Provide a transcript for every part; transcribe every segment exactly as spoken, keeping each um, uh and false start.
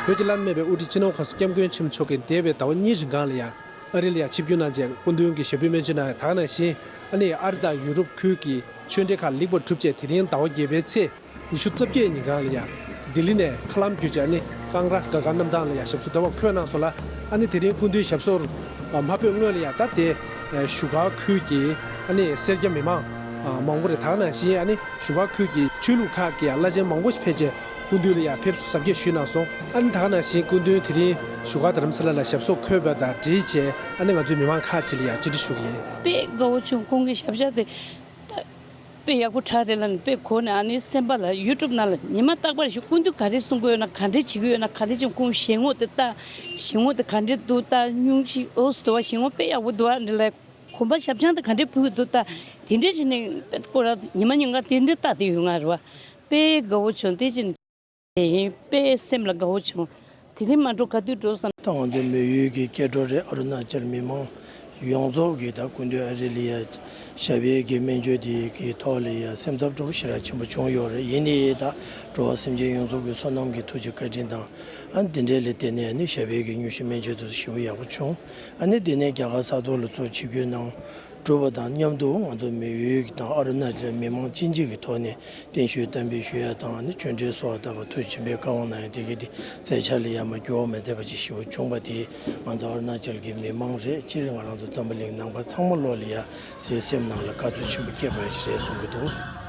བོད་ཀྱི་བླ་ན་མེད་པའི་དབུ་ཁྲིད་སྤྱི་ནོར་༸གོང་ས་༸སྐྱབས་མགོན་ཆེན་པོ་མཆོག་གིས་འདས་པའི་ཟླ་བ་གཉིས་རིང་གང་ལ་ཡང་ཨ་རི་ལ་ཡང་ཆིབས་བསྒྱུར་གནང་རྗེས་སྐུ་མདུན་གྱི་ཞབས་པུས་སྨན་བཅོས་གནང་ཡ། ད་ག་ནང་བཞིན་ཨ་ནི་ཨ་རི་དང་ཡུ་རོབ་ཁུལ་གྱི་ཆོས་འབྲེལ་ཁག་ལེགས་པར་གྲུབ་རྗེས་དེ་རིང་ཟླ་བ་བརྒྱད་པའི་ཚེས་ཉི་ཤུ་རྩ་བརྒྱད་ཉིན་གང་ལ་ཡང་ལྡི་ལི་ནས་མཁའ་ལམ་བརྒྱུད་བྱས་ཨ་ནི་ཀང་ར་དགའ་དགའ་གནམ་ཐང་ལ་ཡང་ཞབས་སོར་དེ་བར་འཁོད་གནང་སོང་ལ། ཨ་ནི་དེ་རིང་སྐུ་མདུན་ཞབས་སོར་མ་འབོད་སྔོན་ལ་ཡང་ད་དེ་བཞུགས་སྒར་ཁུལ་གྱི་ཨ་ནི་སེར་སྐྱ་མི་མང་མང་པོ་རེད། ད་ག་ནང་བཞིན་ཨ་ནི་བཞུགས་སྒར་ཁུལ་གྱི་ཆོས་ལུགས་ཁག་གི་བླ་ཆེན་མང་པོ་ཕེབས་རྗེས་སྐུ་མདུན་ལ་ཡང་ཕེབས་བསུ་གཟབ་རྒྱས་ཞུས་གནང་སོང་། ཨ་ནི་ད་ག་ནང་བཞིན་སྐུ་མདུན་དེ་རིང་བཞུགས་སྒར་རྡ་རམ་ས་ལ་ལ་ཞབས་སོར་འཁོད་པ་དང་འབྲེལ་བྱས་ཨ་ནི་ང་ཚོའི་མི་མང་ཁག་ཅིག་ལ་ཡང་བཅར་འདྲི་ཞུ་གི་ཡིན། དཔེ་དགའ་བོ་བྱུང་། ཁོང་གི་ཞབས་བཅགས་དེ་ད་དཔེ་ཡག་པོ་དྲག་རེད་ལབ་ནས་དཔེ་གོ་ནས་ཨ་ནི་སེམས་པ་ལ་ཡུ་ཊུབ་ནང་ལ་ཉི་མ་རྟག་པར་ཞིག་སྐུ་མདུན་ག་རེ་གསུང་གི་ཡོད་ན་ག་འདྲས་བྱེད་ཀྱི་ཡོད་ན་ག་འདྲས་ཅིག་ཁོང་ཞལ་ངོ་དེ་ལྟ་ཞལ་ངོ་དེ་ག་འདྲས་འདུག་ལྟ་སྙུང་གཞི་འོ་སི་དུ་བ་ཞལ་ངོ་དཔེ་ཡག་པོ་འདུག་ཨ་འདྲ་ལ་གོམ་པ་ཞབས་བྱང་དེ་ག་འདྲས་ཕུལ་གི་འདུག་ལྟ་དེ་འདྲས་བྱས་ནས་དཔེ་སྐོར་ར་ཉི་མ་ཉིན་གང་དེ་འདྲས་ལྟ་དེ་ཡོད་ང་རེད་བ། དཔེ་དགའ་བོ་བྱུང་དེ་ཅི་ཡིན་དཔེ་སེམས་ལ་དགའ་བོ་བྱུང་། དེ་རིང་མ་འགྲོ་ག་དུས་འགྲོ་བསམ། ད་ང་ཚོ་མོན་ཡུལ་གྱི་སྐྱེ་འགྲོ་རེད། ཨ་རུ་ན་ཅལ་མི་མང་ཡོངས་རྫོགས་ཀྱིས་ད་སྐུ་མདུན་ཨ་རི་ལ་ཡ་ཞབས་པད་ཀྱི་སྨན་བཅོས་དེ་གི་ཐོག་ལ་ཡ་སེམས་འཚབ་སྤྲོ་པོ་ཞེ་དྲག་ཆེན་པོ་བྱུང་ཡོད་རེད། ཡིན་ནའི་ད་འགྲོ་བ་སེམས་ཅན་ཡོངས་རྫོགས་ཀྱི་བསོད་ནམས་ཀྱི་ཐུགས་རྗེ་བཀའ་དྲིན་དང་ཨ་འདི་འདྲའི་ལས་དེ་ནས་ནི་ཞབས་པད་ཀྱི་སྙུང་གཞི་སྨན་བཅོས་དེ་ཞེ་པོ་ཡག་པོ་བྱུང་། ཨ་ནི་དེ་ནས་རྒྱ་གར་ས་ཐོག་ལ་ཚུར་ཆིབས་བསྒྱུར་གནང་གྲུབ་པ་དང་མཉམ་དུ་ང་ཚོ་མོན་ཡུལ་དང་ཨ་རུ་ན་ཅལ་མི་མང་སྤྱི་འཇིག་གི་ཐོག་ནས་བརྟན་བཞུགས་གཏན་འབེབས་ཞུ་ཡ་དང་ཨ་ནི་ཆོས་འབྲེལ་སོགས་ལྟ་བ་ཐུགས་ཆེན་པོས་བཀའ་དབང་གནང་ཡ་དེ་གའི་དེ་མཛད་འཆར་ལ་ཡ་མ་འགྱུར་བ་མ་འདས་པ་ཅིག་ཞེ་པོ་བྱུང་བ་དེ་ང་ཚོ་ཨ་རུ་ན་ཅལ་གྱི་མི་མང་རེད། སྤྱིར་ང་རང་ཚོ་འཛམ་བུ་གླིང་ནང་པ་ཚང་མ་ལོག་ལ་ཡ་སེམས་ནང་ལ་དགའ་ཚོར་ཆེན་པོ་སྐྱེས་པ་ཞིག་རེད་བསམ་གྱི་འདུག་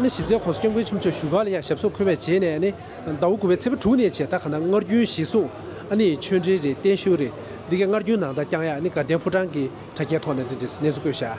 ནི་གཞི་རྩའི་༸གོང་ས་༸སྐྱབས་མགོན་ཆེན་པོ་མཆོག་བཞུགས་སྒར་ལ་ཡང་ཞབས་སོར་འཁོད་པའི་རྗེས་ནས་ནི་ཟླ་བ་དགུ་པའི་ཚེས་པ་དྲུག་ནས་བྱས་ད་ག་ན་སྔར་རྒྱུན་གཞིར་བཟུང་ཨ་ནི་ཆོས་འབྲེལ་རེད། བརྟན་བཞུགས་རེད། འདི་གའི་སྔར་རྒྱུན་ནང་ལྟར་བསྐྱང་ཡ་ཨ་ནི་དགའ་ལྡན་ཕོ་བྲང་གི་དྲ་རྒྱའི་ཐོག་ནས་འདི་འདྲའི་གནས་ཚུལ་བཀོད་བཞག